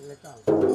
ಲೆಕ್ಕ.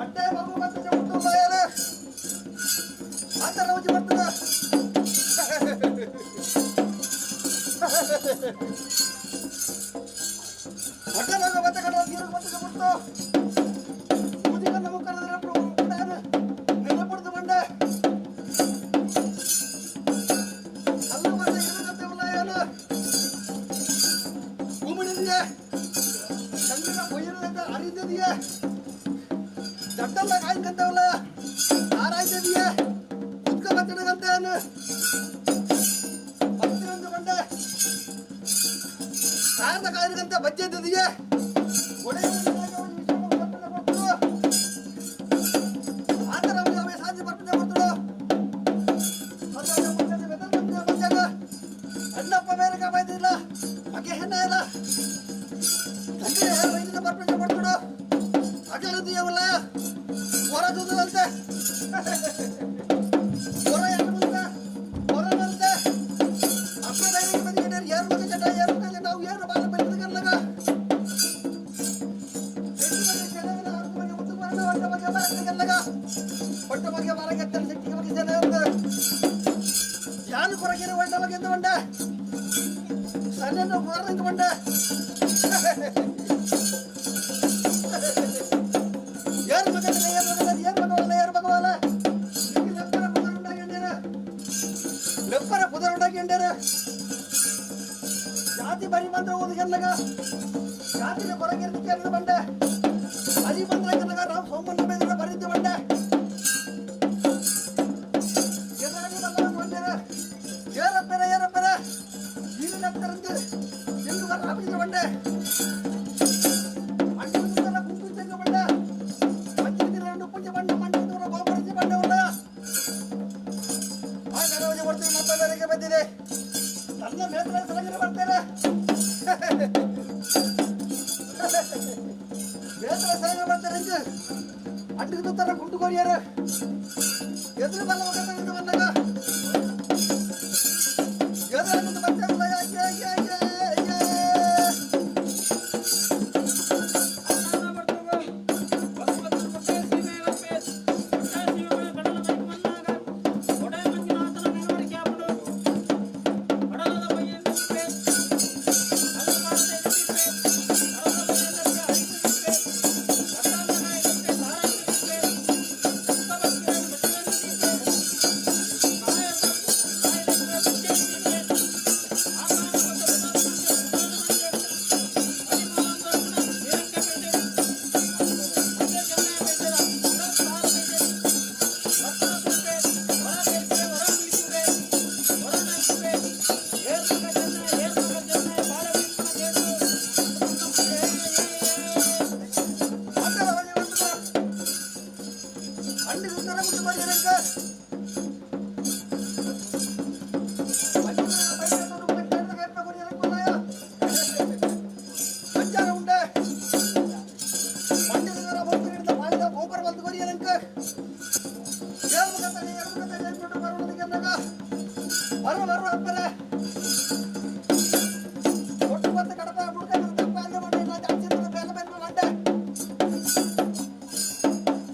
ಅಡ್ಡೆ ಬಾಬು ಮತ್ತೆ ಮುಟ್ಟುಲ್ಲಾಯನ ಆತರ ಒಂಜಿ ಬರ್ತದ. ಅಡ್ಡ ಮತ್ತೆ ಕಡ ನೀರು ಮತ್ತೆ ಮುಟ್ಟು ಮುದಿಕನ್ನ ಮುಕ್ಕರದ ನೆನಪುಡ್ದು ಬಂಡೆ ಅಲ್ಲ ಮತ್ತೆ ಏನಂತೆ ಉಲ್ಲಾಯನ ಕುಮಿಡಿದೆಯೇ ಚಂದಿನ ಪೊಯ್ಯಿರದಂತ ಅರಿದಿದೆಯೇ ದಡ್ಡಲ್ಲ ಕಾಯ್ಕಂತವಲ್ಲ ಆರಾಯ್ತಿದೆಯೇ ಕುತ್ಕ ಬತ್ತಿಡಗಂತೆ ಬತ್ತಿರಂದು ಬಂಡೆ ಕಾರದ ಕಾಯಿರಗಂತೆ ಬಜ್ಜೆದ್ದಿದೆಯೇ ಅಣ್ಣಪ್ಪ ಬೇರೆ ಕಾಪಾಯ್ತಿಲ್ಲ ಮಗೆ ಹೆಣ್ಣ ಇಲ್ಲ ತಂದೆ ವೈದ್ಯದ ಬರ್ಪಣೆ ಕೊಡ್ತಡು ಅಗಲದಿಯವಲ್ಲ ಹೊರ ದೂದಂತೆ ಹೊರ ಯಾರು ಮುಂದೆ ಹೊರ ಬಂತೆ ಅಪ್ಪ ದೈವಿಕ ಬಂದಿದ್ದಾರೆ ಯಾರು ಮಗ ಚಟ ಯಾರು ಮಗ ನಾವು ಏನು ಬಾಲ ಬೆಳೆದಲ್ಲ ಹೊಟ್ಟ ಬಗ್ಗೆ ಮರಗೆತ್ತಲು ಶಕ್ತಿಗೆ ಬಗ್ಗೆ ಜನ ಯಾನು ಕೊರಗಿರ ಹೊಟ್ಟ ಬಗ್ಗೆ ಬಂಡ ಸಣ್ಣ ಕೊರಂಗ ಬಂಡ ಯಾರು ಮಗ ಯಾರು ಮಗ ಯಾರು ಮಗವಲ್ಲ ಯಾರು ಮಗವಲ್ಲ ಲೆಪ್ಪರ ಪುದರ್ ಉಂಡಾಗಿಂಡೇರ ಜಾತಿ ಬರಿ ಮಂತ್ರ ಓದಿಗೆಲ್ಲಗ ಜಾತಿನ ಕೊರಗಿರ್ಲಿಕ್ಕೆ ಬಂಡೆ ಹರಿ ಬಂದ್ರೆ ನಾವು ಸೋಮಣ್ಣ ಬೇದ್ರ ಬರಿದ್ದು ಬಂಡೆ ಏರಪ್ಪರ ಏರಪ್ಪರ ಈರಿನತ್ತರಂದು ಎಂದು ಬರ ಬಂಡೆ ಅಂಟು ಕುಂಕು ಚೆಂಗ ಬಂಡೆ ಮಂಚಿನ ಪೂಜೆ ಬಂಡೆ ಮಂಡಿ ದೂರ ಗೋಪುರ ಬಂಡೆ ಉಳ್ಳ ಆ ಕರವಜೆ ಕೊಡ್ತೀವಿ ನಮ್ಮ ಬೇರೆಗೆ ಬಂದಿದೆ ನನ್ನ ಮೇತ್ರ ಸಲಗಿನ ಬರ್ತಾರೆ ಮೇತ್ರ ಸಲಗ ಬರ್ತಾರೆ ಹಿಂಗೆ ಅಂಟಿಗೆ ತರ ಕುಂಟು ಕೊರಿಯಾರ ಎದುರು ಬಲ್ಲ ಹೋಗಂತ ಬಂದಾಗ ಎದುರು ಬರ್ತಾರೆ ಯಾಕೆ ಯಾಕೆ ಯಾಕೆ. வர வர அப்பற ஒட்டு மொத்த கடப்பா முடுக்க தப்பா அந்த மாட்டேன் நான் ஜாச்சி பேல பேல மாட்டேன்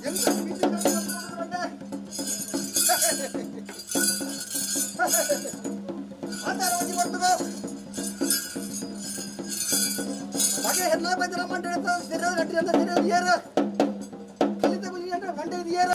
எங்க வீட்டுக்கு மாட்டேன் ಆತರ ಒಂಜಿ ಬರ್ತದ ಮಗೆ ಹೆಣ್ಣ ಬಂದಿರ ಮಂಡೆ ಸಿರ ಗಟ್ಟಿ ಅಂತ ಸಿರ ಏರ ಕಲಿತ ಗುಲಿ ಅಂದ್ರೆ ಮಂಡೆ ಏರ.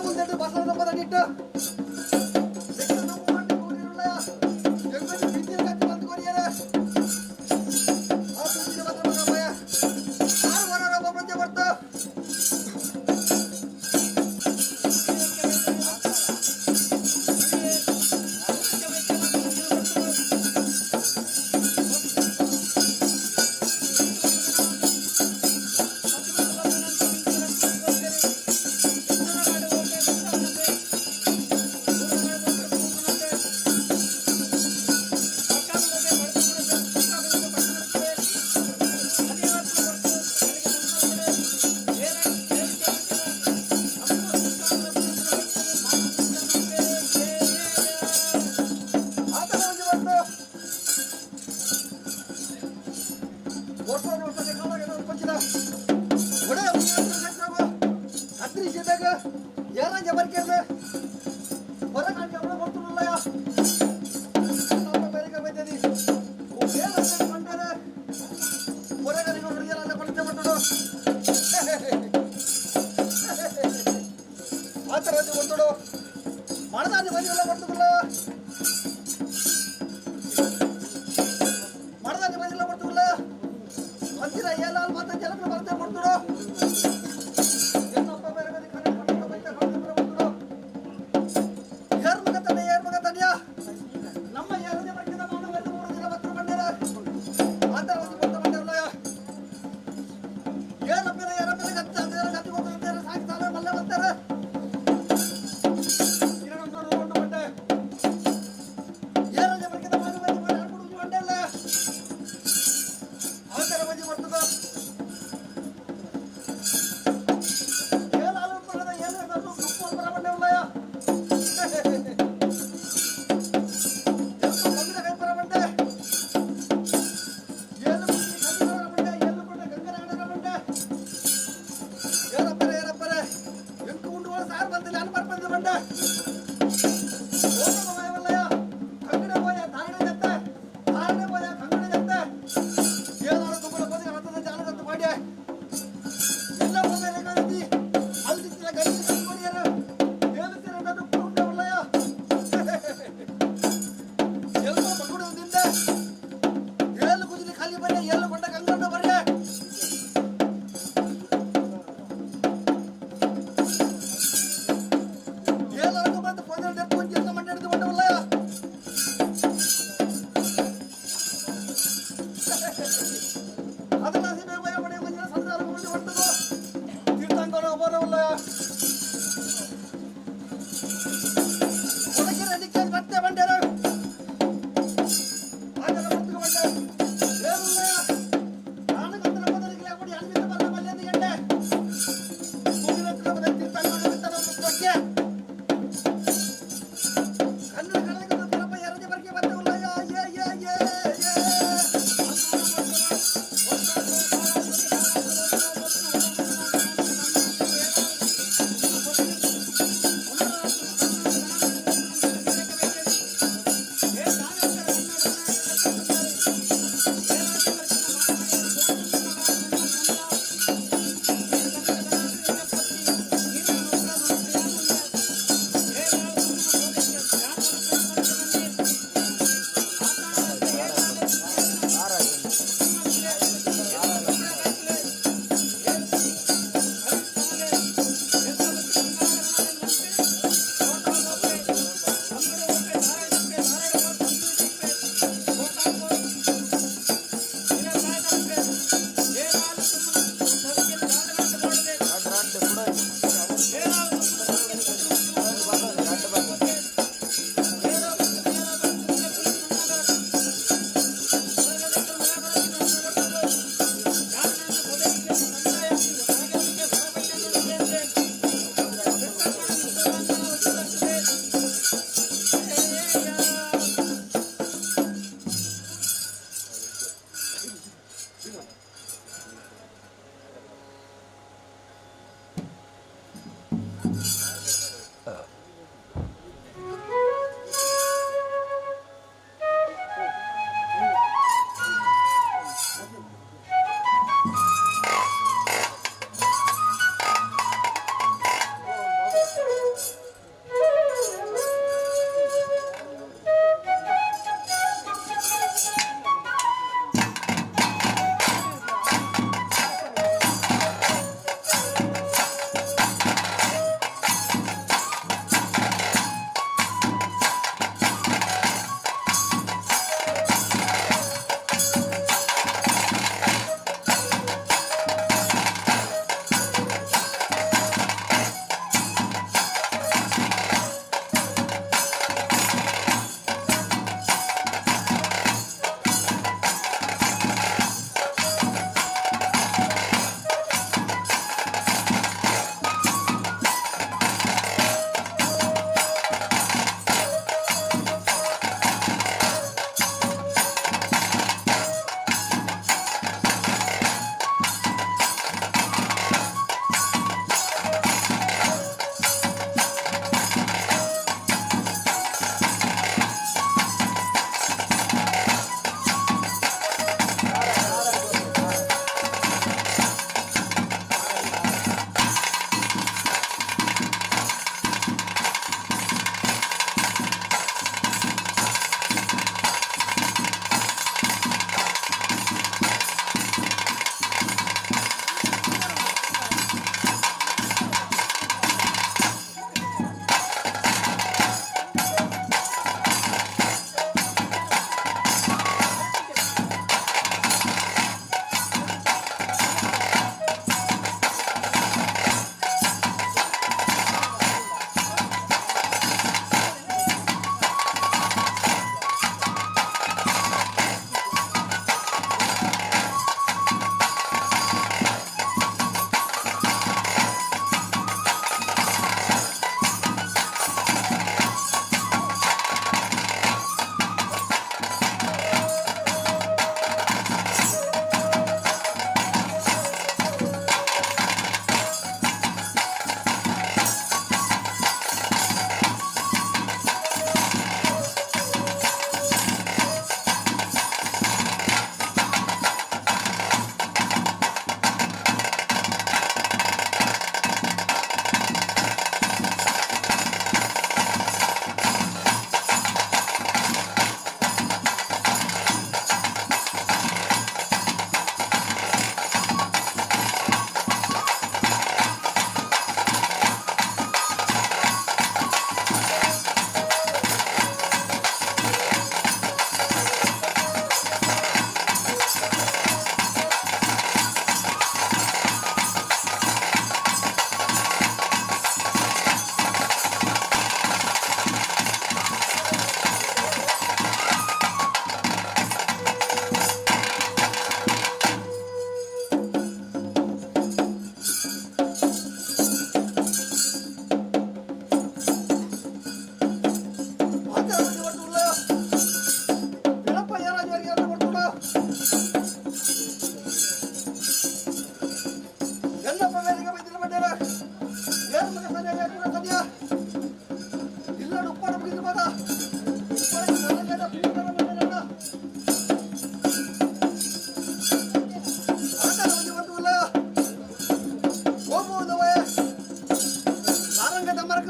ಮುಂದೆ ಬಸವನ ಪದನಿಟ್ಟು ಬರ್ತಾ. ಮಣದಾನಿ ಮೈದೆಲ್ಲ ಬರ್ತದಲ್ಲ, ಮಣದಾನಿ ಮೈದೆಲ್ಲ ಬರ್ತದಲ್ಲ. ಅಂತಿರ ಏಲಾಲ್ ಮಾತ ಜನಕ್ಕೆ ಬರ್ತೆ ಕೊಡ್ತಡು. ಏನಪ್ಪ ಬೇರೆ ಬೇರೆ ಕಡೆ ಕೊಡ್ತಡು, ಬೈತ ಕೊಡ್ತಡು, ಕೊಡ್ತಡು. ಏರ್ ಮಗ ತನ್ನ, ಏರ್ ಮಗ ತನ್ಯ. ನಮ್ಮ ಏರದೆ ಬರ್ಕಿದ ಮಾನ ಬರೆದು 3 ದಿನ ಬತ್ತು ಬಂಡೇರ. ಆತರ ಒಂದು ಕೊಡ್ತ ಬಂಡೇರಲ್ಲ. ಏನಪ್ಪ ಏನಪ್ಪ ಗತ್ತಿ ಅಂದ್ರೆ ಗತಿ ಕೊಡ್ತಾರೆ, ಸಾಕಿ ಸಾಲ ಮಲ್ಲೆ ಬರ್ತಾರೆ.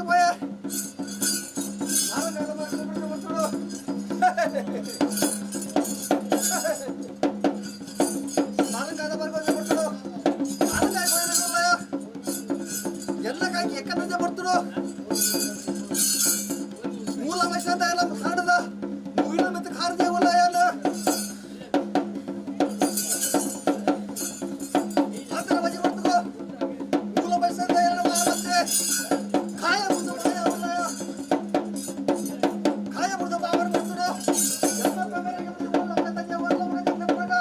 ಹೋಯ. ನಾರಂಗಾಯದ ಮರಕ್ಕೆ ಕೊಡ್ತುಡು. ನಾರಂಗಾಯದ ಮರಕ್ಕೆ ಕೊಡ್ತುಡು. ನಾರಂಗಾಯ ಹೋಯ. ಎಲ್ಲ ಕಾಯಿ ಎಕ್ಕದಂತೆ ಬರ್తుಡು. ಮೂಲ ವಶದ ಎಲ್ಲ ಹಾಡದ ಮುಗಿನ ಮತ್ತೆ ಖಾರದೆ ಉಲ್ಲ ಯಾನ. ಆತರ ಬಜಿ ಬರ್ತುಗೋ. ಮೂಲ ವಶದ ಎಲ್ಲ ಮತ್ತೆ ಕಾಯ ಬುದು ಮಾಯ ಉಲ್ಲ. ಕಾಯ ಬುದು ಬಾವರ್ ಬರ್ತುಡು. ಎಲ್ಲ ಪ್ರಕಾರಕ್ಕೆ ಬುದು ಉಲ್ಲ ತಂದೆ ಉಲ್ಲ ಉಲ್ಲ ಪ್ರಗ.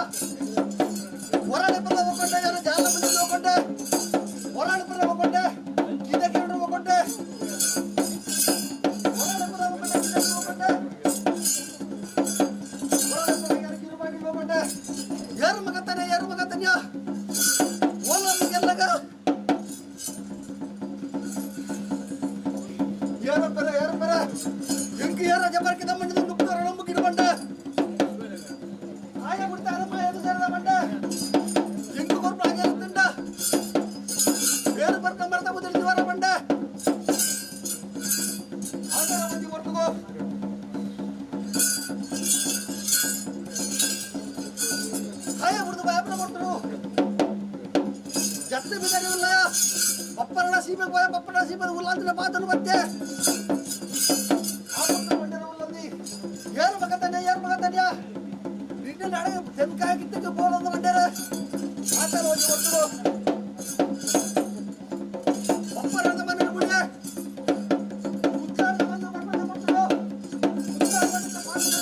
ಹೊರಡೆ ಬಲ್ಲ ಹೋಗೊಂಡೆ ಯಾರು ಜಾಲ ಬಂದು ಹೋಗೊಂಡೆ. ಹೊರಡೆ ಬಲ್ಲ ಹೋಗೊಂಡೆ. ಇದಕ್ಕೆ ಹೋಗೊಂಡೆ. ಯಾರು ಮಗತಾನೆ ಯಾರು ಮಗತಾನ್ಯ ಓಲ ಗೆಲ್ಲಗ ಯಾರಪ್ಪರ ಯಾರಪ್ಪರ ಎಂಕ್ ಯಾರ ಜಬರ್ಕಿದ ಮಂಡಿದ ನುಪ್ಪರ ನಂಬುಕಿಡ ಬಂಡ ಆಯ ಬಿಡ್ತಾರ ಮಾಯದ ಸೇರದ ಬಂಡ ಎಂಕ್ ಕೊರ್ಪ ಹಾಗೆ ತಿಂಡ ಬೇರೆ ಬರ್ಕ ಮರ್ತ ಬುದ್ಧಿ ವರ ಬಂಡ ಆದರ ಮಂದಿ ಹೊರ್ತುಗೋ. ಕಾಯ ಬಿಡ್ದು ಬಾಯಪ್ಪನ ಕೊಡ್ತರು. ಜತ್ತೆ ಬಿದ್ದಾಗಿಲ್ಲ ಬಪ್ಪರಣ ಸೀಮೆ ಹೋಯ ಬಪ್ಪರಣ ಸೀಮೆ ಉಲ್ಲಾಂತಿನ ಮಾತನ್ನು ಮತ್ತೆ ಏರು ಮಗತಾನೆ ಏರು ಮಗತಾನ್ಯ ನಿನ್ನೆ ನಡೆ ತೆನ್ಕಾಯಿ ಕಿತ್ತಕ್ಕೆ ಬೋಲೊಂದು ಬಂಡೇರ ಆತರ ಹೋಗಿ ಕೊಡ್ತರು. ಬಪ್ಪರಣ ಮನೆ ಗುಡಿಯ ಉತ್ತಾರದ ಬಂದು ಬಪ್ಪರಣ ಕೊಡ್ತರು. ಉತ್ತಾರ ಬಂದು ಪಾತ್ರ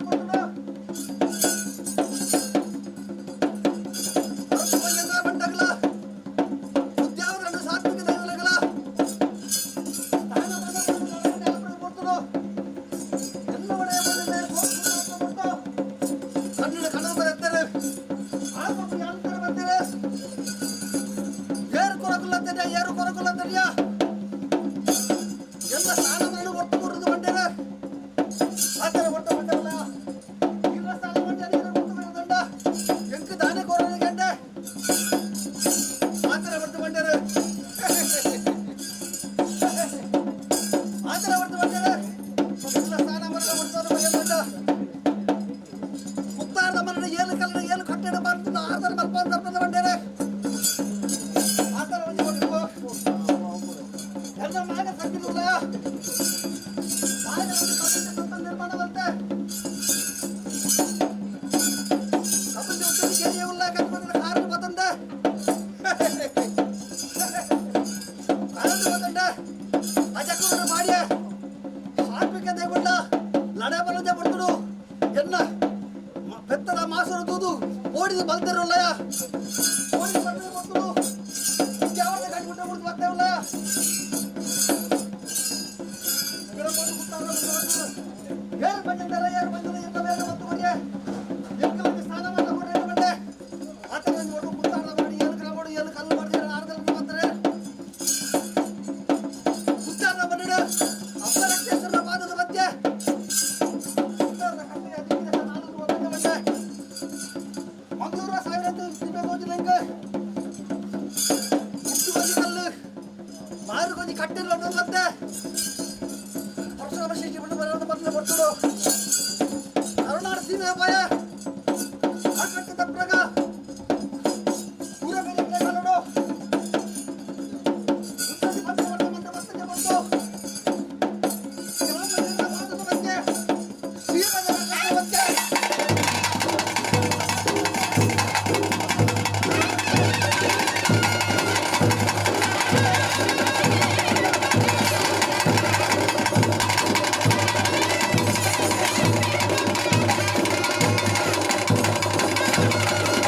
ಕೊಡ್ತರು. ಬಂಡಗಲ ಉದ್ಯಾವರನ್ನು ಸಾತ್ವಿಕ ದೈವಗಳ ಕೊಡ್ತರು. ಎಲ್ಲ ಒಡೆಯ ಬಂದಿದೆ ಕನ್ನಡ ಕನ್ನಡ ಬರ್ತಾರೆ ಅಂತರ ಬರ್ತಾರೆ. ಏರು ಕೊರಕುಲ್ಲ ಅಂತಾನೆ ಏರು ಕೊರಕುಲ್ಲ ಅಂತಾನೆ ಎಲ್ಲ ಸ್ಥಾನಮಾನ ಒಟ್ಟು ಕೊಡುದು ಬಂಡೇರ ಆತರ ಕೊಡ್ತಾ ಬಂಡರಲ್ಲ ಇಲ್ಲ ಸ್ಥಾನ ಬಂಡ ಕೊಟ್ಟು ಬಂಡ ಎಂಕ್ ದಾನೆ ಕೊರೋದು ಗಂಡ ಆತರ ಬರ್ತು ಬಂಡೇರ ಆತರ ಬರ್ತು ಬಂಡೇರ ಎಲ್ಲ ಸ್ಥಾನಮಾನ ಕೊಡ್ತಾರೆ ಬಂಡ ಮುತ್ತಾರದ ಮರಣ ಏಳು ಕಲ್ಲಡ ಏಳು ಕಟ್ಟಡ ಮಾಡ್ತಿದ್ದ ಆತರ ಮಲ್ಪ ತರ್ಪದ ಬಂಡೇರೆ ಆತರ ಒಂದು ಕೊಟ್ಟು ಎಲ್ಲ ಮಾಗ ಸಂಗಿಲ್ಲ ಮಾಗ ಒಂದು ನಿರ್ಮಾಣ ಬಂತೆ ಕಬ್ಬಲ್ಲಿ ಉತ್ತಮ ಕೇಳಿಯ ಉಲ್ಲ ಕಬ್ಬಲ್ಲಿ ಕಾರು ಬತ್ತಂದೆ ಕಾರು ಬತ್ತಂಡೆ ಅಜಕ್ಕೂರು ಮಾಡಿಯ ಸಾತ್ವಿಕ ದೇವಣ್ಣ ಲಡೆ ಬಲ್ಲದೆ ಬರ್ತಡು ಎನ್ನ ಪೆತ್ತದ ಮಾಸರು ತೂದು ಓಡಿದು ಬಲ್ತಿರಲ್ಲಯ್ಯ ಓಡಿದು ಬಂದ್ರೆ ಕೊಡ್ತಡು ಯಾವಾಗ ಕಟ್ಬಿಟ್ಟು ಬಿಡ್ತು ಬರ್ತೇವಲ್ಲ ಏರು ಬಂದಿದ್ದಾರೆ ಏರು ಬಂದಿದೆ ಎಲ್ಲ ಬೇಗ ಮತ್ತು ಕೊಡಿಯ ಎಂಕ ಒಂದು ಸ್ಥಾನಮಾನ ಕೊಡ್ರಿ ಬಂಡೆ ಆತನ ಒಂದು ಒಟ್ಟು ಕುತ್ತಾಡ ಮಾಡಿ ಏಳು ಕ್ರಮ ಮಾಡಿ ಏಳು ಕಲ್ಲು ಮಾಡಿದ್ರೆ ಆರ್ದಲ್ಲಿ ಬರ್ತಾರೆ ಕುತ್ತಾಡ ಬಂದಿಡ ಅಪ್ಪ ರಕ್ತೇಶ್ವರನ ಪಾದದ ಮಧ್ಯೆ ಕುತ್ತಾರದ ಕಟ್ಟೆಯ ದಿಕ್ಕಿನ ನಾಲ್ಕು ಬಂದೆ ಬಂಡೆ ಮಂಗಳೂರ ಸಾವಿರ ಸೀಮೆ ಹೋಜಿಲ್ಲ ಮುಟ್ಟು ಕೊಂಜಿ ಕಲ್ಲು ಮಾರು ಕೊಂಜಿ ಕಟ್ಟಿಲ್ಲ ಮತ್ತೆ ಪರಶುರಾಮ ಶೆಟ್ಟಿ ಬಂದು ಬರೋದು ಮೊದಲು ಕೊಟ್ಟರು ಕರುನಾಡು ಸೀಮೆ ಭಯ ಆ ಕಟ್ಟಿದ ಪ್ರಗ ಪೂರ ಮೇಲೆ ಕಲ್ಲಡು ಉತ್ತರಿ ಮತ್ತೆ ಮತ್ತೆ ಮತ್ತೆ ಮತ್ತೆ ಕೊಟ್ಟು ಮತ್ತೆ ಸೀಮೆ ಮತ್ತೆ ಠಠಠಠ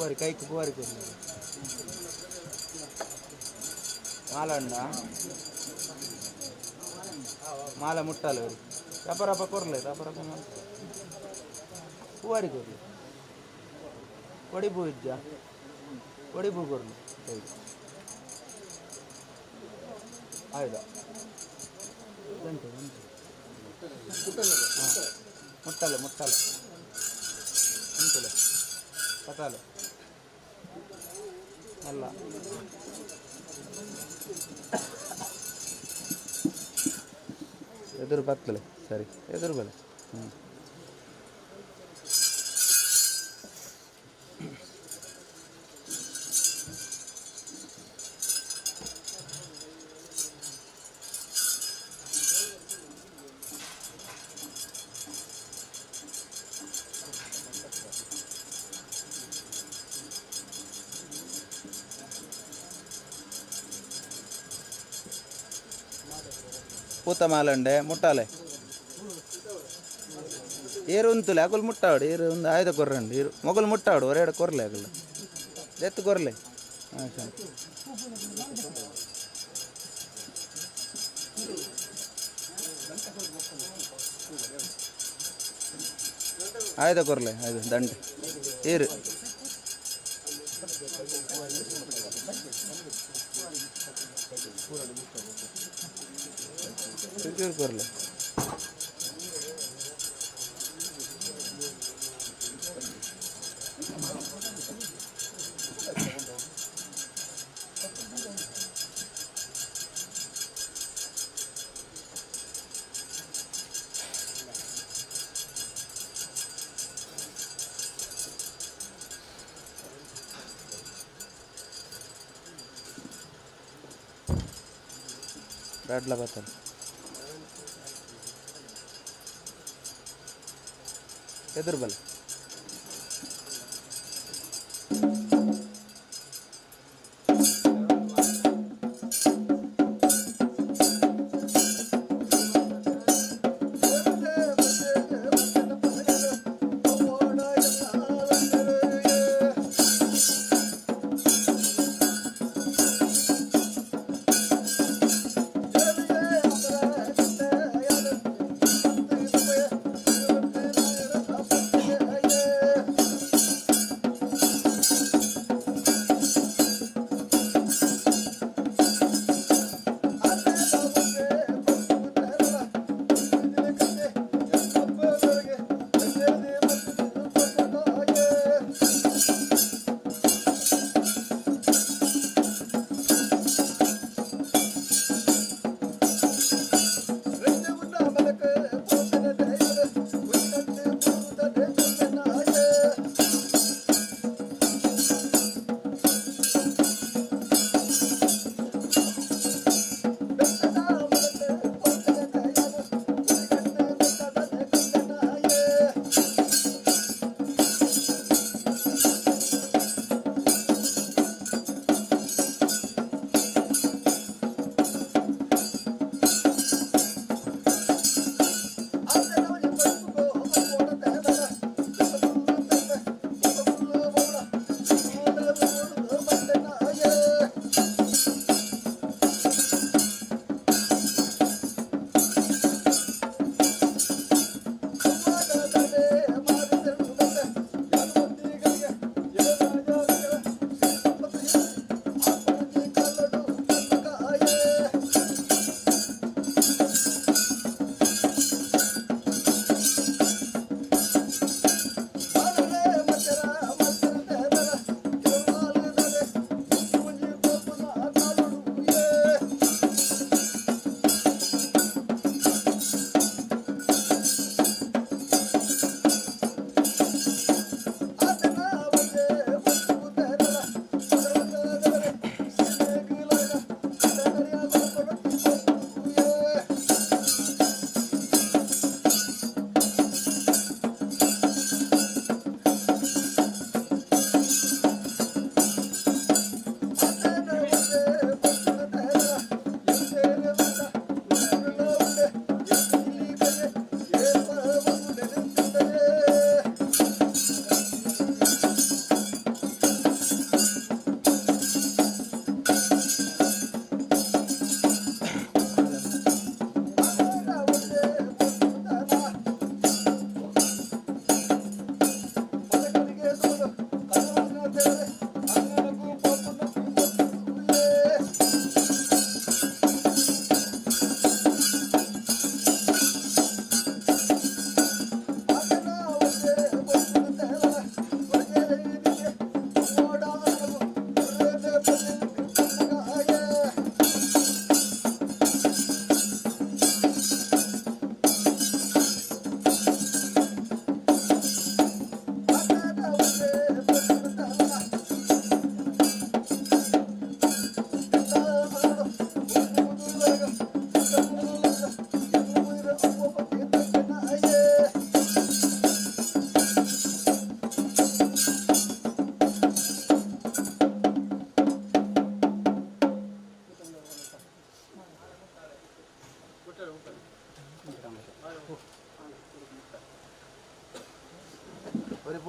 ಪೂವಾರಿ ಕೈಕ್ ಪೂವಾರಿ ಕೊರ್ಲೆ. ಮಾಲ ಉಂಡಾ? ಮಾಲ ಮುಟ್ಟಾಲ ಅವ್ರಿ. ರಪ ರಪ ಕೊರ್ಲೆ, ರಪ ರಪ ಮಾಲ. ಪೂವಾರಿ ಕೊರ್ಲೆ. ಕೊಡಿ ಪೂ ಇಜ್ಜ? ಕೊಡಿ ಪೂ ಕೊರ್ಲೆ ಕೈಗೆ. ಆಯ್ತಾ? ಗಂಟೆ ಗಂಟೆ. ಹಾಂ, ಮುಟ್ಟಲೆ ಮುಟ್ಟಲೆ ಉಂಟುಲೆ ಕತಾಲೆ ಅಲ್ಲ. ಎದುರು ಬತ್ತಲೆ, ಸರಿ, ಎದುರು ಬಲೆ. ಹ್ಞೂ, ಪೂತ ಮಾಲಂಡೆ ಮುಟ್ಟಾಲೆ. ಏರು ಉಂತುಲೆ, ಅಗುಲ್ ಮುಟ್ಟಾವಡು. ಏರು ಒಂದು ಆಯ್ದ ಕೊರ್ರಂಡು. ಏರು ಮೊಗಲು ಮುಟ್ಟಾವಡು. ಹೊರಗಡೆ ಕೊರ್ಲೆ, ಅಗಲ ದೆತ್ತು ಕೊರ್ಲೆ. ಹಾಂ, ಸರಿ. ಆಯ್ದ ಕೊರ್ಲೆ, ಆಯ್ದು ದಂಡೆ ಏರು. ಚೂರು ಕೊರ್ಲೆ. ರಡ್ಲ ಬತ್ತಲ್. ಎದುರು ಬಲೆ.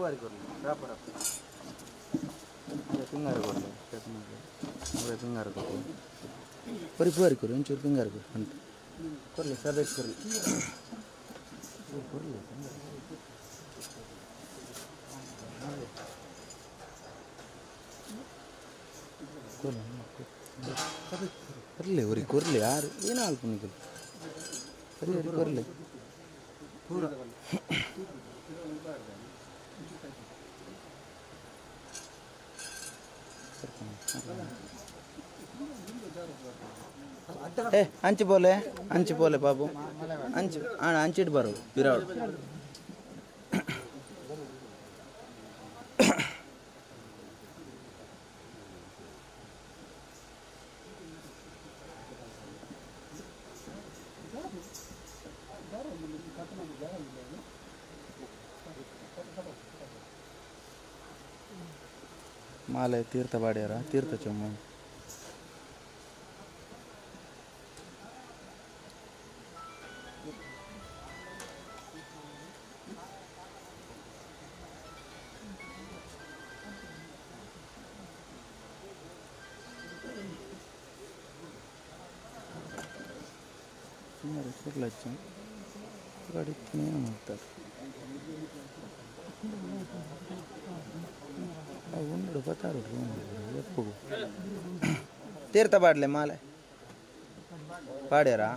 ಪೂವಾರಿ ಕೊರ್ಲಿ ರಾಪ ರಾಪ ಪಿಂಗಾರ ಕೊರ್ಲಿ ಅವರೇ ಪಿಂಗಾರ ಕೊರ್ಲಿ ಪರಿ ಪೂವಾರಿ ಕೊರು ಒಂಚೂರು ಪಿಂಗಾರ ಕೊರು ಅಂತ ಕೊರ್ಲಿ ಸಬೇಕ್ ಕೊರ್ಲಿ ಕೊರ್ಲಿ ಕೊರ್ಲಿ ಒರಿ ಕೊರ್ಲಿ ಯಾರು ಏನು ಆಲ್ಪುನಿಕಲ್ ಸರಿ ಕೊರ್ಲಿ ಏ ಅಂಚು ಪೋಲೆ ಅಂಚು ಪೋಲೆ ಬಾಬು ಅಂಚು ಹಾಂ ಅಂಚಿಟ್ಟು ಬರು ಬಿರಾಡು ಮಾಲೆ ತೀರ್ಥ ಬಾಡ್ಯಾರ ತೀರ್ಥ ಚೊಮ್ಮ ಸುಮಾರು ಸುರ್ಲಚ್ಚ ಗಾಡಿ ಮಾಡ್ತಾರೆ ಉಂಡು ಬತ್ತಾರು ಎಪ್ಪಗು ತೀರ್ಥ ಪಾಡ್ಲೆ ಮಾಲೆ ಪಾಡ್ಯಾರಾ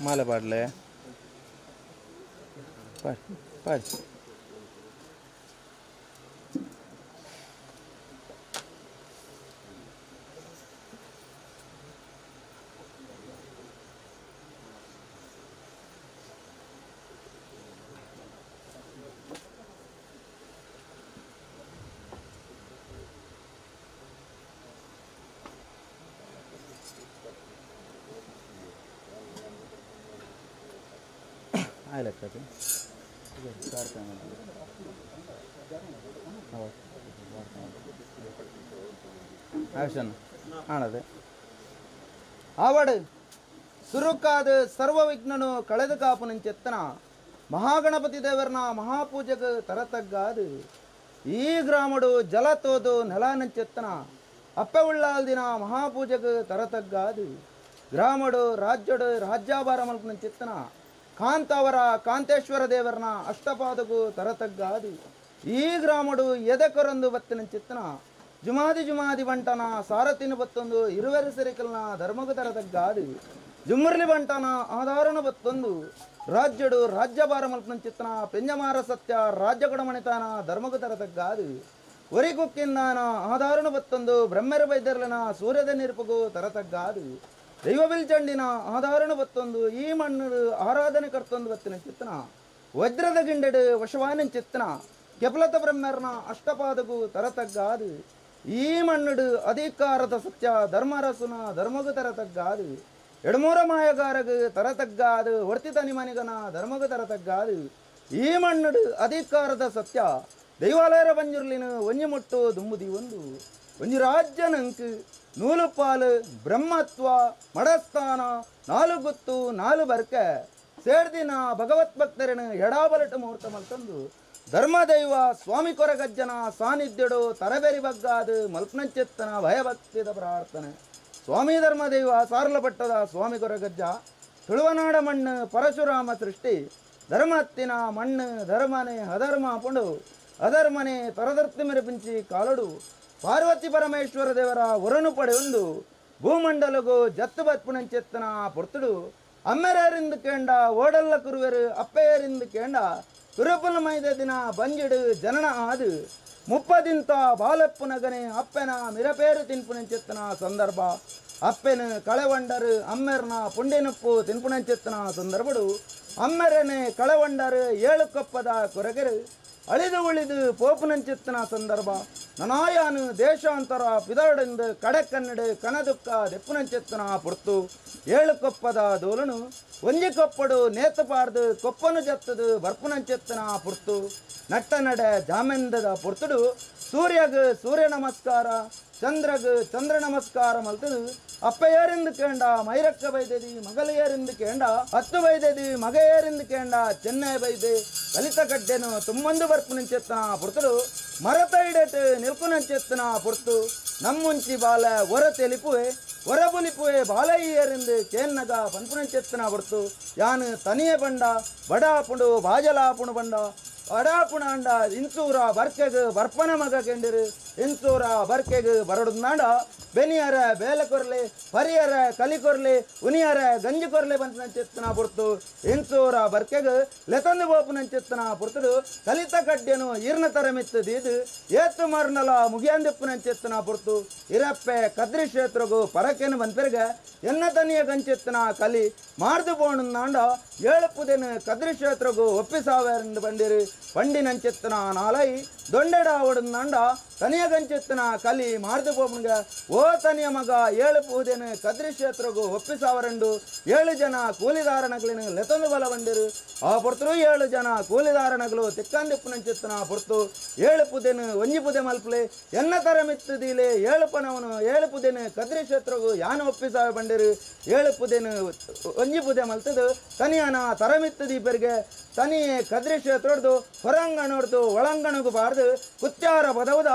ಮಾಲೆ ಪಾಡ್ಲೆ ಪಾಡಿ ಪಾಡಿ ಆಯ್ಲಕ್ಕದು ಆಣದೆ ಆವಡು ಸುರುಕಾದ ಸರ್ವವಿಘ್ನನು ಕಳೆದ ಕಾಪು ನಿಂಚೆತ್ತನ ಮಹಾಗಣಪತಿ ದೇವರನ ಮಹಾಪೂಜೆಗೆ ತರತಗ್ಗಾದು ಈ ಗ್ರಾಮಡು ಜಲ ತೋದು ನೆಲ ನಂಚೆತ್ತನ ಅಪ್ಪೆ ಉಳ್ಳಾಲ್ದಿನ ಮಹಾಪೂಜೆಗೆ ತರತಗ್ಗಾದು ಗ್ರಾಮಡು ರಾಜ್ಯಡು ರಾಜ್ಯಾಭಾರ ಮಲ್ಪು ನಂಚೆತ್ತನ ಕಾಂತಾವರ ಕಾಂತೇಶ್ವರ ದೇವರನ ಅಷ್ಟಪಾದಗೂ ತರತಗ್ಗಾದು ಈ ಗ್ರಾಮಡು ಎದಕೊರಂದು ಬತ್ತಿನ ಚಿತ್ತನ ಜುಮಾದಿ ಜುಮಾದಿ ಬಂಟನ ಸಾರಥಿನ ಬತ್ತೊಂದು ಇರುವೆರು ಸರಿಕಲ್ನ ಧರ್ಮಗು ತರತಗ್ಗಾದು ಜುಮ್ಮುರ್ಲಿ ಬಂಟನ ಆಧಾರನ ಬತ್ತೊಂದು ರಾಜ್ಯಡು ರಾಜ್ಯಭಾರ ಮಲ್ಪನ ಚಿತ್ತನ ಪೆಂಜಮಾರ ಸತ್ಯ ರಾಜ್ಯ ಕೊಡಮಣಿತಾನ ಧರ್ಮಗು ತರತಗ್ಗಾದು ಒರಿಗುಕ್ಕಿಂದಾನ ಆಧಾರನ ಬತ್ತೊಂದು ಬ್ರಹ್ಮರ ಬೈದರ್ಲನ ಸೂರ್ಯದ ನಿರುಪಗು ತರತಗ್ಗಾದು ದೈವ ಬಿಲ್ಚಂಡಿನ ಆಧಾರಣ ಬತ್ತೊಂದು ಈ ಮಣ್ಣು ಆರಾಧನೆ ಕರ್ತೊಂದು ಬತ್ತಿನ ಚಿತ್ತನ ವಜ್ರದ ಗಿಂಡೆಡು ವಶವಾನ ಚಿತ್ತನ ಕೆಪಲತ ಬ್ರಹ್ಮರ್ನ ಅಷ್ಟಪಾದಗು ತರತಗ್ಗಾದು ಈ ಮಣ್ಣುಡು ಅಧಿಕಾರದ ಸತ್ಯ ಧರ್ಮರಸುನ ಧರ್ಮಗು ತರತಗ್ಗಾದು ಎಡಮೂರ ಮಾಯಗಾರಗು ತರತಗ್ಗಾದು ಹೊರ್ತಿ ತನಿ ಮನಿಗನ ಧರ್ಮಗು ತರತಗ್ಗಾದು ಈ ಮಣ್ಣುಡು ಅಧಿಕಾರದ ಸತ್ಯ ದೈವಾಲಯರ ಬಂಜುರ್ಲಿನ ಒಂಜಿ ಮುಟ್ಟು ದುಂಬುದಿ ಒಂದು ಒಂಜಿ ರಾಜ್ಯನಂಕ್ ನೂಲುಪಾಲು ಬ್ರಹ್ಮತ್ವ ಮಡಸ್ಥಾನ ನಾಲು ಗುತ್ತು ನಾಲು ಬರ್ಕೆ ಸೇರ್ದಿನ ಭಗವತ್ ಭಕ್ತರನ್ನು ಎಡಾಬಲಟ ಮುಹೂರ್ತ ಮಲ್ತಂದು ಧರ್ಮದೈವ ಸ್ವಾಮಿ ಕೊರಗಜ್ಜನ ಸಾನ್ನಿಧ್ಯಡು ತರಬೇರಿ ಬಗ್ಗಾದು ಮಲ್ಪನಂಚೆತ್ತನ ಭಯಭಕ್ತಿದ ಪ್ರಾರ್ಥನೆ. ಸ್ವಾಮಿ ಧರ್ಮದೈವ ಸಾರ್ಲಪಟ್ಟದ ಸ್ವಾಮಿ ಕೊರಗಜ್ಜ ತುಳುವನಾಡ ಮಣ್ಣು ಪರಶುರಾಮ ಸೃಷ್ಟಿ ಧರ್ಮತ್ತಿನ ಮಣ್ಣು ಧರ್ಮನೆ ಅಧರ್ಮ ಪುಂಡು ಅಧರ್ಮನೆ ತರದರ್ತಿ ಮೆರೆಪಿಂಚಿ ಕಾಲಡು ಪಾರ್ವತಿ ಪರಮೇಶ್ವರ ದೇವರ ಒರನು ಪಡೆಯೊಂದು ಭೂಮಂಡಲಗು ಜತ್ತು ಬತ್ಪುನಂಚೆತ್ತನ ಪೊರ್ತುಡು ಅಮ್ಮೆರರಿಂದ ಕೇಂಡ ಓಡಲ್ಲ ಕುರುವೆರು ಅಪ್ಪೆಯರಿಂದ ಕೇಂಡ ಕುರುಪುಲ ಮೈದ ದಿನ ಬಂಜಿಡು ಜನನ ಆದು ಮುಪ್ಪದಿಂತ ಬಾಲಪ್ಪುನಗನೆ ಅಪ್ಪೆನ ಮಿರಪೇರು ತಿನ್ಪುನಂಚೆತ್ತನ ಸಂದರ್ಭ ಅಪ್ಪೆನು ಕಳೆವಂಡರು ಅಮ್ಮೆರ್ನ ಪುಂಡಿನುಪ್ಪು ತಿನ್ಪುನಂಚೆತ್ತನ ಸಂದರ್ಭಡು ಅಮ್ಮೆರನೆ ಕಳೆವಂಡರು ಏಳು ಕೊಪ್ಪದ ಕೊರಗೆರು ಅಳಿದು ಉಳಿದು ಪೋಪುನಂಚಿತ್ತನ ಸಂದರ್ಭ ನನಾಯಾನು ದೇಶಾಂತರ ಪಿದರಡೆಂದು ಕಡೆಕನ್ನಡು ಕನದುಕ್ಕ ದೆಪ್ಪುನಂಚಿತ್ತನ ಪುರ್ತು ಏಳು ಕೊಪ್ಪದ ದೋಲನು ಒಂಜಿ ಕೊಪ್ಪಡು ನೇತಪಾರ್ದು ಕೊಪ್ಪನು ಜತ್ತದು ಬರ್ಪುನಂಚಿತ್ತನ ಪುರ್ತು ನಟ್ಟ ನಡೆ ಜಾಮೆಂದದ ಪುರ್ತುಡು ಸೂರ್ಯಗ್ ಸೂರ್ಯ ನಮಸ್ಕಾರ ಚಂದ್ರಗ್ ಚಂದ್ರ ನಮಸ್ಕಾರ ಮಲ್ತದು ಅಪ್ಪಯ್ಯರಿಂದ ಕೇಂಡ ಮೈರಕ್ಕ ಬೈದೆದಿ ಮಗಲಿಯರಿಂದ ಕೇಂಡ ಹತ್ತು ಬೈದೆದಿ ಮಗೆಯರಿಂದ ಕೇಂಡ ಚೆನ್ನೈ ಬೈದೆ ಕಲಿತ ಕಡ್ಡೆನು ತುಮ್ಮಂದು ಬರ್ಪುನಂಚೆತ್ತನ ಪುರ್ತುಡು ಮರತ ಇಡಟ್ ನಿಲ್ಕುನಂಚೆತ್ತನ ಪುರ್ತು ನಮ್ಮುಂಚಿ ಬಾಲ ಒರ ತೆಲಿಪುವೆ ಒರಬುಲಿಪುವೆ ಬಾಲಯ್ಯರಿಂದ ಕೇನ್ನಗ ಪನ್ಪುನಂಚೆತ್ತನ ಪುರ್ತು ಯಾನು ತನಿಯ ಬಂಡ ಬಡಾಪುಂಡು ಬಾಜಲಾಪುಣು ಬಂಡ ಅಡಾಪುಣಾಂಡ ಇನ್ಸೂರ ಬರ್ಕೆಗ್ ಬರ್ಪನ ಮಗ ಕೆಂಡಿರು ಇನ್ಸೂರ ಬರ್ಕೆಗ್ ಬರಡುನಾಂಡ ಬೆನಿಯರ ಬೇಲೆ ಕೊರ್ಲೆ ಪರಿಯರ ಕಲಿ ಕೊರ್ಲೆ ಉನಿಯರ ಗಂಜಿ ಕೊರ್ಲೆ ಬಂತನಂಚೆತ್ತನ ಪುರ್ತು ಇನ್ಸೂರ ಬರ್ಕೆಗ್ ಲೆತಂದು ಬೋಪುನಂಚೆತ್ತನ ಪುರ್ತುಡು ಕಲಿತ ಕಡ್ಡೆನು ಈರ್ನ ತರ ಮಿತ್ತು ದೀದು ಏತು ಮರ್ನಲ ಮುಗಿಯಂದಿಪ್ಪುನಂಚೆತ್ತನ ಪುರ್ತು ಇರಪ್ಪೆ ಕದ್ರಿ ಕ್ಷೇತ್ರಗು ಪರಕೆನು ಬಂದ್ಪೆರ್ಗ ಎನ್ನ ತನಿಯ ಗಂಚೆತ್ತನ ಕಲಿ ಮಾರ್ದು ಬೋಣುನಾಂಡ ಏಳುಪುದೆನು ಕದ್ರಿ ಕ್ಷೇತ್ರಗು ಒಪ್ಪಿಸಾವೆಂದು ಬಂದಿರು ಪಂಡಿನಂಚೆತ್ತನ ನಾಲೈ ದೊಂಡೆಡಾವಡುನಾಂಡ ತನಿಯ ಗಂಚೆತ್ತನ ಕಲಿ ಮಾರ್ದು ಪೋಪುಂಗ ಓ ತನಿಯ ಮಗ ಏಳುಪುದೆನು ಕದ್ರಿ ಕ್ಷೇತ್ರಗು ಒಪ್ಪಿಸಾವರಂಡು 7 ಜನ ಕೂಲಿದಾರನಗಳಿನ ಲೆತಂದು ಬಲ ಬಂದಿರು ಆ ಪೊರ್ತರು 7 ಜನ ಕೂಲಿದಾರನಗಳು ತಿಕ್ಕಂದಿಪ್ಪುನಂಚೆತ್ತನ ಪೊರ್ತು 7 ಪುದೆನು ಒಂಜಿ ಪುದೆ ಮಲ್ಪಲೆ ಎನ್ನ ತರ ಮಿತ್ತು ದೀಲೆ 7 ಪನವನು 7 ಪುದೆನು ಕದ್ರಿ ಕ್ಷೇತ್ರಗು ಯಾನ ಒಪ್ಪಿಸಾವೆ ಬಂದಿರು 7 ಪುದೆನು ಒಂಜಿ ಪುದೆ ಮಲ್ತದು ತನಿಯನ ತರಮಿತ್ತು ದೀಪರಿಗೆ ತನಿಯೇ ಕದ್ರಿ ಕ್ಷೇತ್ರದ್ದು ಹೊರಂಗಣೋರ್ದು ಒಳಂಗಣಗು ಬಾರ್ದು ಕುತ್ಯಾರ ಪದವುದ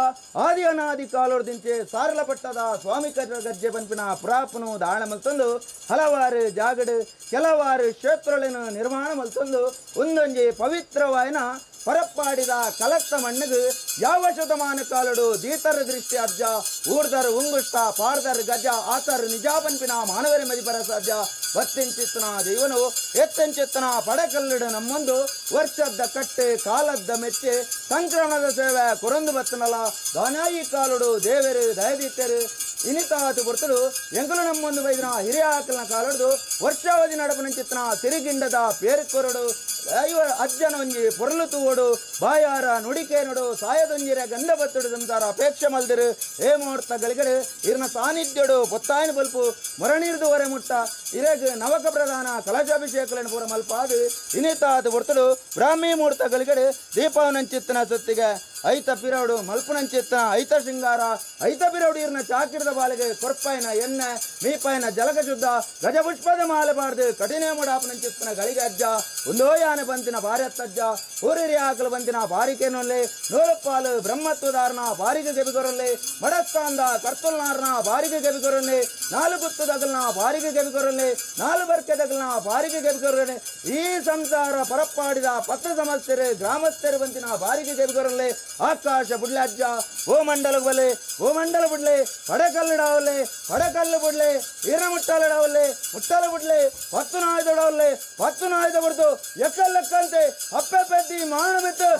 ಆದಿ ಅನಾದಿ ಕಾಲೋರ್ದಿಂಚೆ ಸಾರಲಪಟ್ಟದ ಸ್ವಾಮಿ ಗಜ್ಜೆ ಪಂಪಿನ ಪುರಾಪನು ದಾಳ ಮಲ್ತೊಂದು ಹಲವಾರು ಜಾಗಡು ಕೆಲವಾರು ಕ್ಷೇತ್ರಗಳನ್ನು ನಿರ್ಮಾಣ ಮಲ್ತೊಂದು ಒಂದೊಂಜಿ ಪವಿತ್ರವಾಯನ ಪರಪ್ಪಾಡಿದ ಕಲತ್ತ ಮಣ್ಣಿಗೆ ಯಾವ ಶತಮಾನ ಕಾಲಡು ದೀತರ ದೃಷ್ಟಿ ಅಜ್ಜ ಊರ್ದರ್ ಉಂಗುಷ್ಟ ಪಾರ್ದರ್ ಗಜ ಆತರ್ ನಿಜಾಪನ್ಪಿನ ಮಾನವರ ಮದಿಪರ ಸಾಧ್ಯ ಬತ್ತೆಂಚಿತ್ತನ ದೇವನು ಎತ್ತೆಂಚಿತ್ತನ ಪಡಕಲ್ಲಿಡು ನಮ್ಮೊಂದು ವರ್ಷದ ಕಟ್ಟೆ ಕಾಲದ್ದ ಮೆಚ್ಚೆ ಸಂಕ್ರಮಣದ ಸೇವೆ ಕುರಂದು ಬತ್ತನಲ ದಾನಾಯಿ ಕಾಲುಡು ದೇವರು ದಯದೀತರು ಇನಿತಾತು ಬರ್ತಡು ಎಂಕಲು ನಮ್ಮೊಂದು ಬೈದಿನ ಹಿರಿಯ ಆಕಲ್ನ ಕಾಲುಡ್ದು ವರ್ಷಾವಧಿ ನಡಪನಂಚಿತ್ತನ ತಿರುಗಿಂಡದ ಪೇರುಕೊರಡು ದೈವ ಅಜ್ಜನ ಒಂಜಿ ಪೊರ್ಲು ತೂವಡು ಬಾಯಾರ ನುಡಿಕೆ ನುಡು ಸಾಯದೊಂಜಿರ ಗಂಧ ಬತ್ತುಡು ಸಂಸಾರ ಅಪೇಕ್ಷೆ ಮಲ್ದಿರು ಏ ಮುಹೂರ್ತ ಗಳಿಗಡು ಇರ್ನ ಸಾನ್ನಿಧ್ಯಡು ಪೊತ್ತಾಯನ ಬಲ್ಪು ಮೊರನೀರ್ದು ಹೊರೆ ಮುಟ್ಟ ಇರೆಗ್ ನವಕ ಪ್ರಧಾನ ಕಲಶಾಭಿಷೇಕలను ಪೂರ ಮಲ್ಪಾದು ಇನಿತಾತು ಬರ್ತಡು ಬ್ರಾಹ್ಮಿ ಮುಹೂರ್ತ ಗಳಿಗಡು ದೀಪಾವನಂಚಿತ್ತನ ಸೊತ್ತಿಗೆ ಐತ ಪಿರೌಡು ಮಲ್ಪುನಂಚಿತ್ತನ ಐತ ಶೃಂಗಾರ ಐತ ಪಿರೌಡು ಇರ್ನ ಚಾಕಿರದ ಬಾಲಿಗೆ ಕೊರ್ಪಾಯಿನ ಎಣ್ಣೆ ಮೀಪಾಯಿನ ಜಲಕ ಶುದ್ಧ ಗಜಪುಷ್ಪದ ಮಾಲೆ ಬಾರ್ದು ಕಠಿಣ ಮುಡಾಪನಂಚಿತ್ತನ ಗಳಿಗೆ ಅಜ್ಜ ಒಂದೋ ಯಾನೆ ಬಂತಿನ ಭಾರತಜ್ಜ ಊರಿರಿ ಆಕಲು ಬಂತಿನ ಬಾರಿಕೆನೊಲ್ಲೆ ನೂರುಪಾಲು ಬ್ರಹ್ಮತ್ವದಾರನ ಬಾರಿಗೆ ಗೆಬಿಗೊರಲ್ಲೆ ಮಡಸ್ತಾಂದ ಕರ್ತುಲ್ನಾರ್ನ ಬಾರಿಗೆ ಗೆಬಿಗೊರಲ್ಲೆ ನಾಲು ಗುತ್ತದಗಲ್ನ ಬಾರಿಗೆ ಗೆಬಿಗೊರಲ್ಲೆ ನಾಲು ಬರ್ಕೆದಗಲ್ನ ಬಾರಿಗೆ ಗೆಬಿಗೊರಲ್ಲೆ ಈ ಸಂಸಾರ ಪರಪ್ಪಾಡಿದ ಪತ್ರ ಸಮಸ್ಯೆರು ಗ್ರಾಮಸ್ಥರು ಬಂತಿನ ಬಾರಿಗೆ ಗೆಬಿಗೊರಲ್ಲೆ ಆಕಾಶ ಬುಡ್ಲೆ ಅಜ್ಜ ಭೂಮಂಡಲ ಬಲೆ ಭೂಮಂಡಲ ಬುಡ್ಲೆ ಪಡಕಲ್ಲಿಡಾವಲೆ ಪಡಕಲ್ಲು ಬುಡ್ಲೆ ಈರ ಮುಟ್ಟಾಲಡಾವಲೆ ಮುಟ್ಟಾಲ ಬುಡ್ಲೆ ಪತ್ತು ನಾಯ್ದೊಡವಲ್ಲೆ ಪತ್ತು ನಾಯ್ದ ಬಡ್ದು ಎಕ್ಕಲ್ಲಕ್ಕಂತೆ ಅಪ್ಪೆ ಪೆದ್ದಿ ಮಾಣ ಬಿತ್ತು.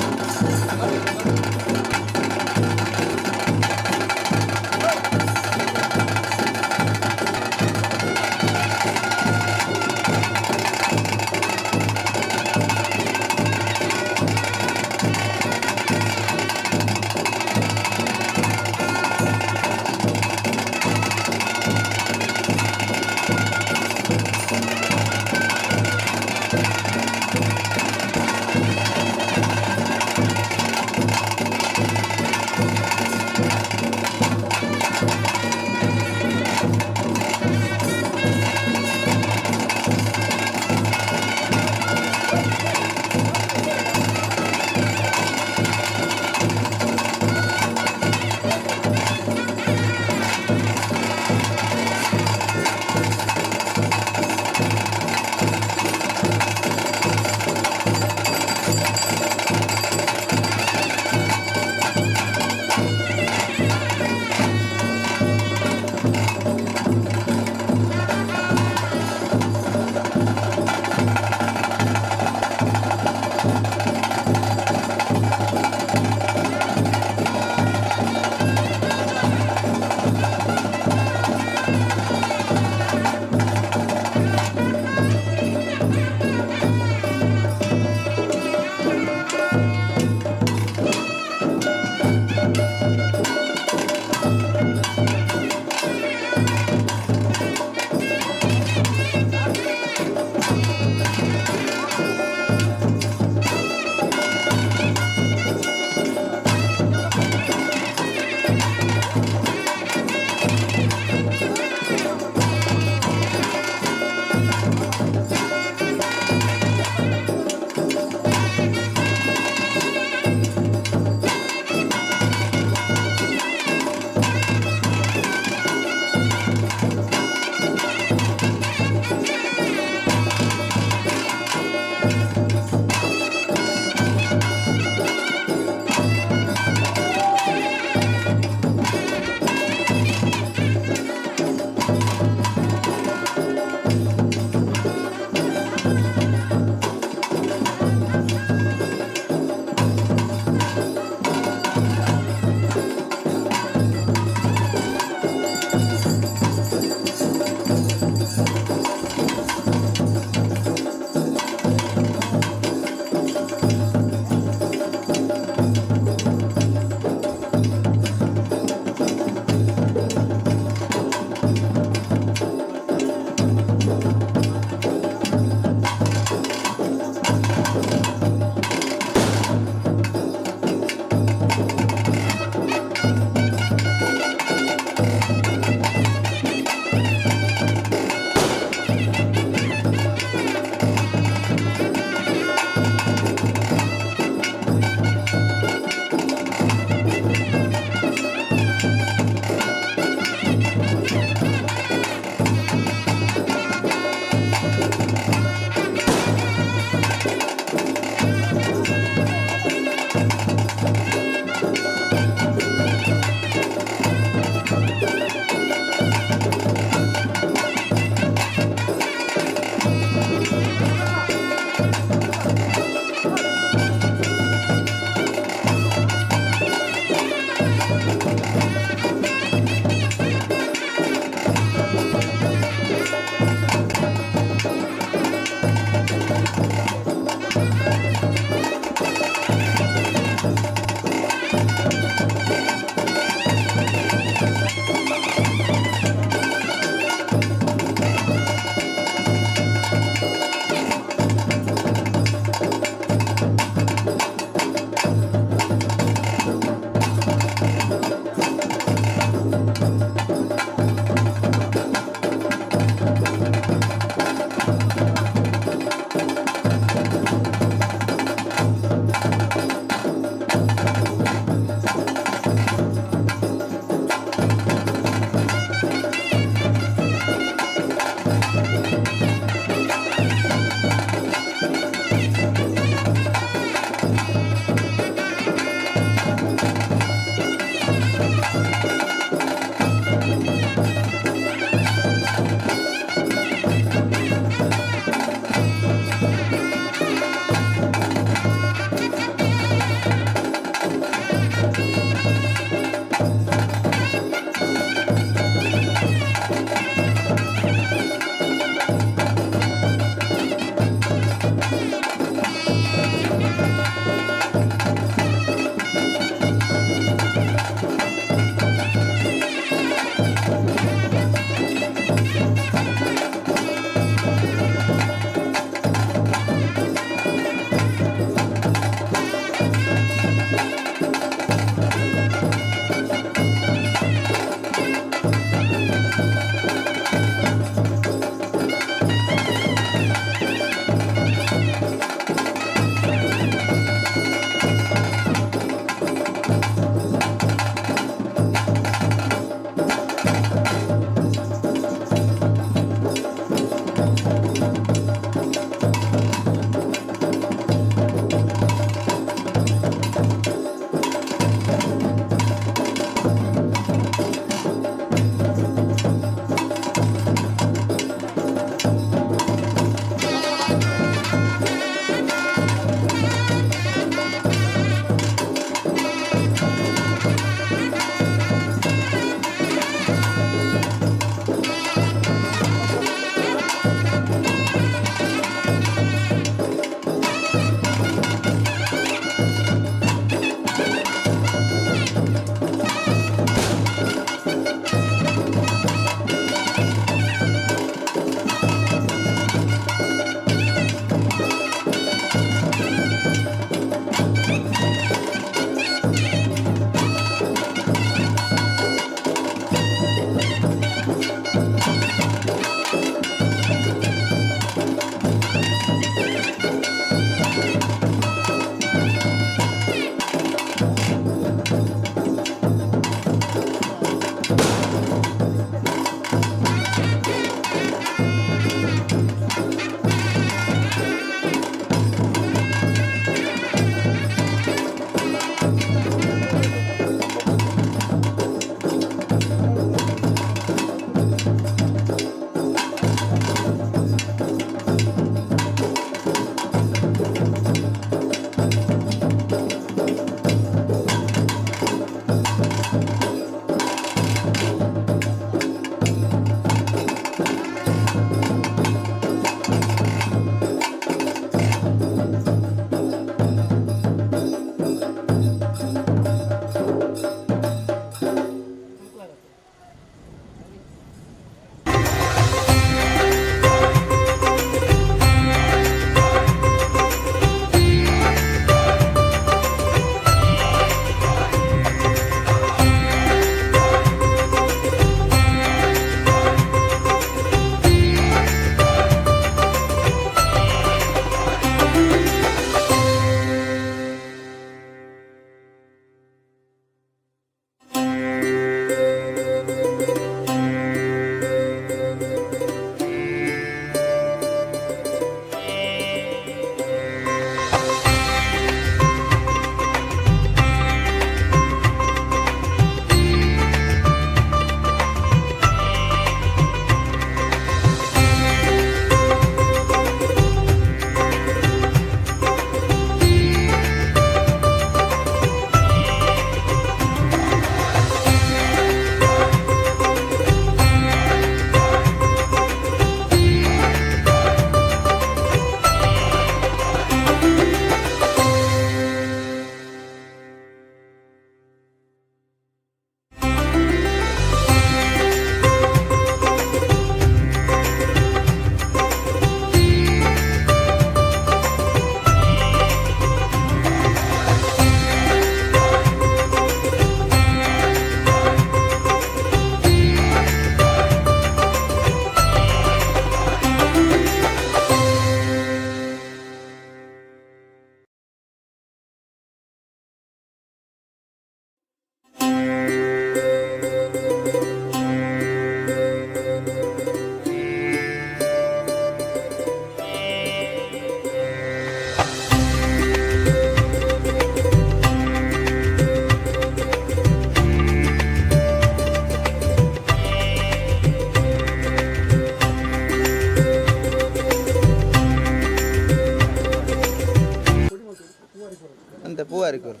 ಒಂತೆ ಪೂವಾರಿ ಕೊರು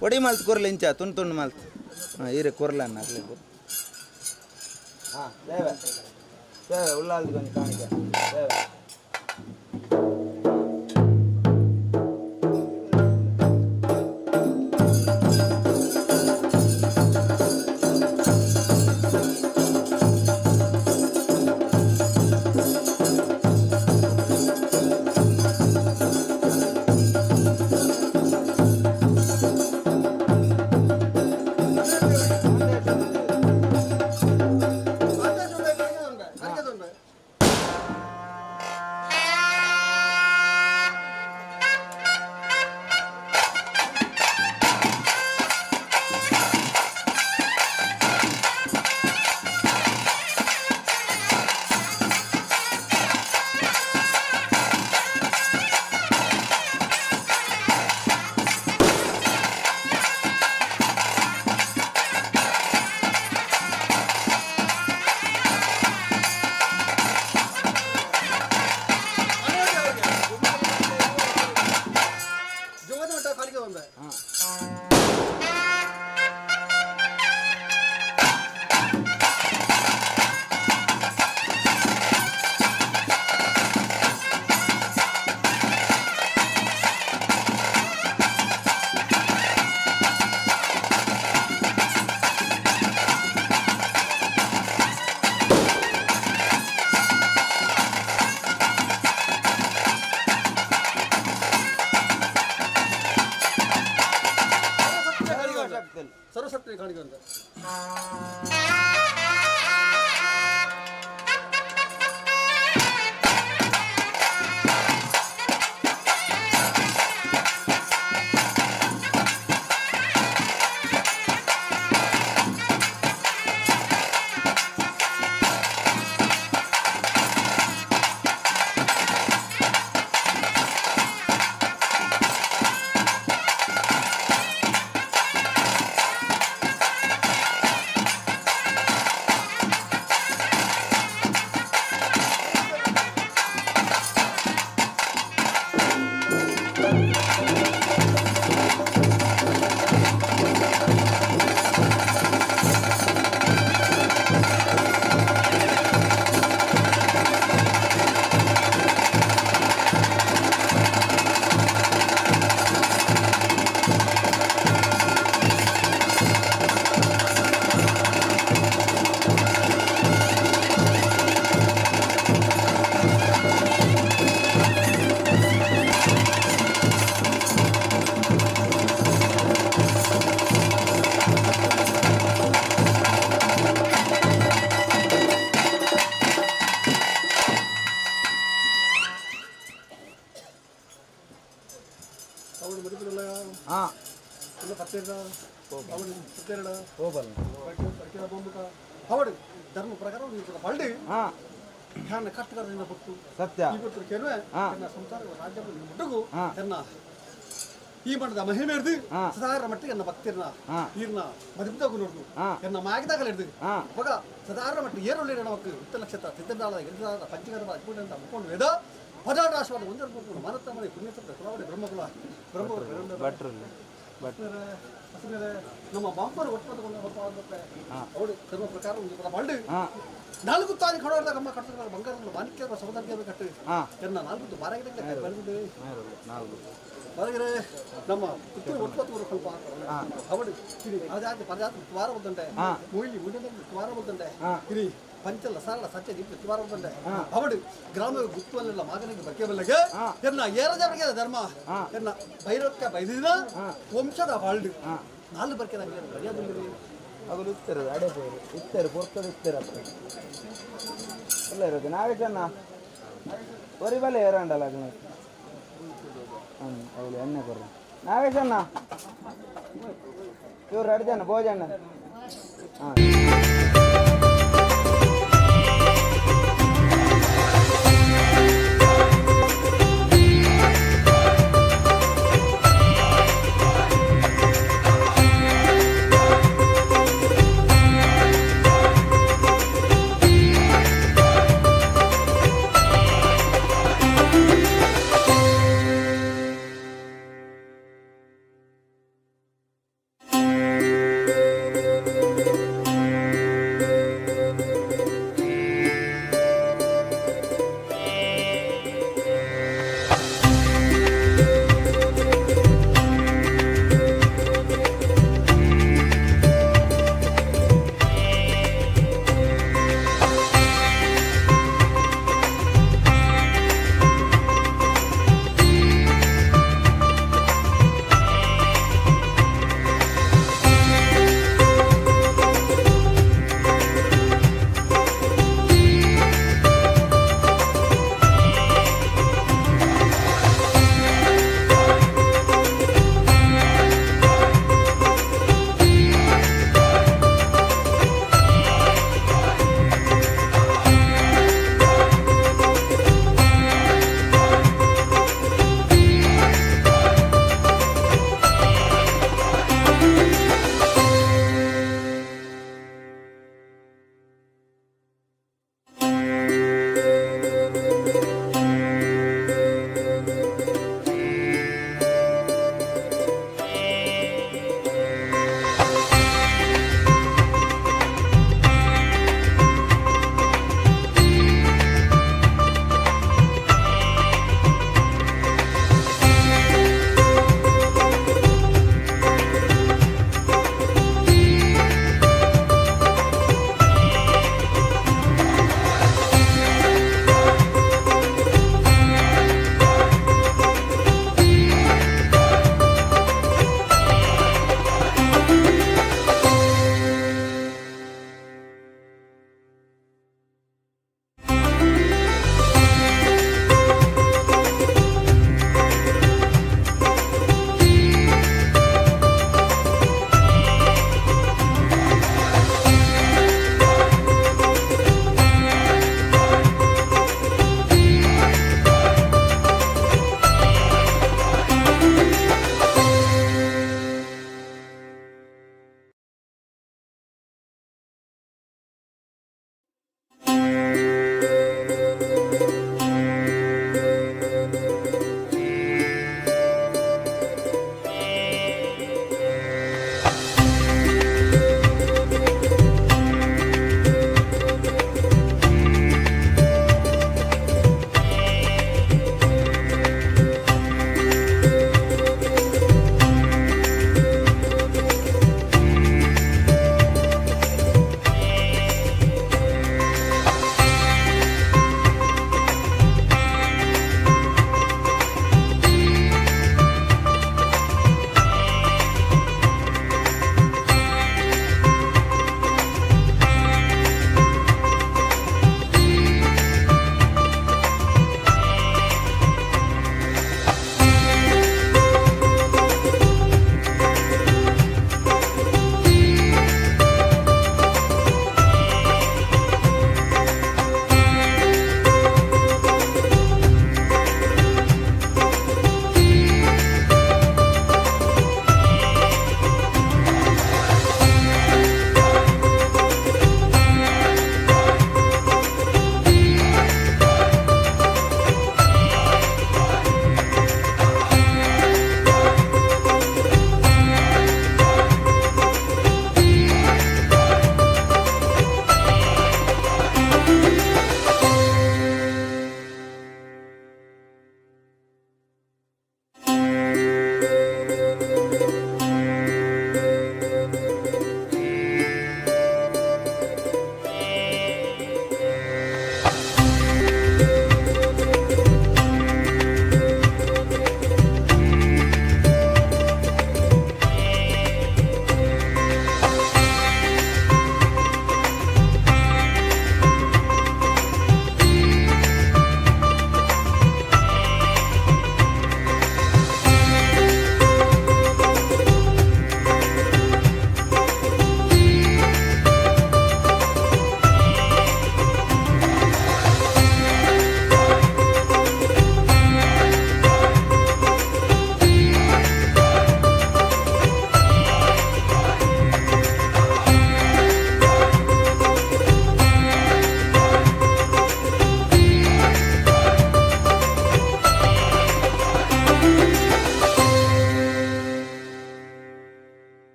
ಪೊಡಿ ಮಲ್ತ್ ಕೊರ್ಲಿ ಇಂಚ ತುಂಡು ತುಂಡು ಮಲ್ತ್. ಹಾಂ, ಈರೆ ಕೊರ್ಲನ್ನ ಅಕ್ಲೆಗ್. ಹಾಂ, ದೇವೆ ದೇವೆ ಉಳ್ಳಾಲ್ದಿ ಕೊಂಚ ಕಾಣಿಕೆ ದೇವೆ. ಸರ್ವಶಕ್ತಿ ಕಾಣಿಕೆ ಅಂತ. ಅವಳು ಮಡಿಪುರಲ್ಲ. ಹಾಂ. ಎಲ್ಲ ಪತ್ತೇರ ಅವಳು ಪತ್ತೇರಡ. ಹೋಗಲ್ಲ. ಬೊಂಬುಕ ಅವಳು ಧರ್ಮ ಪ್ರಕಾರ ಪಳ್ಳಿ. ಹಾಂ. ಧ್ಯಾನ ಕಷ್ಟಕರದಿಂದ ಪುಟ್ಟು. ಸತ್ಯ. ಈ ಗೊತ್ತು ಕೇಳುವೆ. ಹಾ. ತನ್ನ ಸಂಸಾರ ರಾಜ್ಯ ಮುಟ್ಟುಗು. ಹಾ. ತನ್ನ ಈ ಮಠದ ಮಹಿಮೆ ಹಿಡ್ದು ಹಾ. ಸದಾರ ಮಟ್ಟಿಗೆ ಎನ್ನ ಭಕ್ತಿರ್ನ ಹಾ. ಈರ್ನ ಮದುವೆದಾಗ ನೋಡ್ದು ಹಾ. ಎನ್ನ ಮಾಗಿದಾಗಲ ಹಿಡ್ದು ಹಾ. ಅವಾಗ ಸದಾರ ಮಟ್ಟಿಗೆ ಏರುಳ್ಳಿ ನಮಕ್ ಉತ್ತ ನಕ್ಷತ್ರ ಸಿದ್ಧನಾಳ ಎಲ್ದಾದ ಪಂಚಗರ್ಭ ಅದ್ಭುತ ಮುಕ್ಕೊಂಡು ವೇದ ಪದಾರ್ಥ ಆಶೀರ್ವಾದ ಒಂದರ ಮುಕ್ಕೊಂಡು ಮಾನತ್ತಮನೆ ಪುಣ್ಯತತ್ವ ಕುಲವಡೆ ಬ್ರಹ್ಮಕುಲ ಬ್ರಹ್ಮ ಭಟ್ರು ಭಟ್ ನಮ್ಮ ಬಾಂಬರು ಒಟ್ಟು ಅವಳು ಧರ್ಮ ಪ್ರಕಾರ ಒಂದು ಪದ ಪಳ್ಳಿ. ಹಾಂ. ನಾಲ್ಕು ತಾರಿ ಕಡೋರ್ದಾಗ ಅಮ್ಮ ಕಟ್ಟಿದ ಬಂಗಾರದ ಮಾಣಿಕ್ಯ ಸೌಂದರ್ಯ ಕಟ್ಟಿ. ಹಾಂ. ಎನ್ನ ನಾಲ್ಕು ಬಾರಾಗಿದೆ ಬೆಳೆದಿದೆ. ನಾಲ್ಕು. ಹೊರಗಡೆ ನಮ್ಮ ಪುತ್ತೂರು ಒಟ್ಟು ಸ್ವಲ್ಪ ಅವಳು ಇರಿ ಅದಾದ ಪದಾರ್ಥ ತ್ವಾರ ಬಂದಂಡೆ ಮೊಯ್ಲಿ ಮುಡಿದ ತ್ವಾರ ಬಂದಂಡೆ ಇರಿ ಪಂಚಲ ಸಾರಳ ಸತ್ಯ ದೀಪ ತ್ವಾರ ಬಂದಂಡೆ ಅವಳು ಗ್ರಾಮ ಗುತ್ತುವಲ್ಲೆಲ್ಲ ಮಾಗನಿಗೆ ಬಕ್ಕೆ ಬಲ್ಲಗೆ ಎನ್ನ ಏರದವರಿಗೆ ಧರ್ಮ ಎನ್ನ ಭೈರವಕ್ಕೆ ಬೈದಿನ ವಂಶದ ಬಾಳ್ಡು ನಾಲ್ಕು ಬರ್ಕೆ ಮರ್ಯಾದೆ. ಅಗಲು ಇತ್ತರು ಅಡೆ ಪೋರು ಇತ್ತರು ಪೊರ್ತದ ಇತ್ತರು ಅಪ್ಪ ಎಲ್ಲ ಇರೋದು ನಾಗೇಶಣ್ಣ ಒರಿ ಬಲೆ ಏರಾಂಡಲ್ಲ ಅಗ್ನ. ಹ್ಞೂ, ಅವಳು ಎಣ್ಣೆ ಕೊರ್ರು ನಾಗೇಶಣ್ಣ. ಇವ್ರು ಎರಡು ಜನ ಭೋಜಣ್ಣ. ಹಾಂ.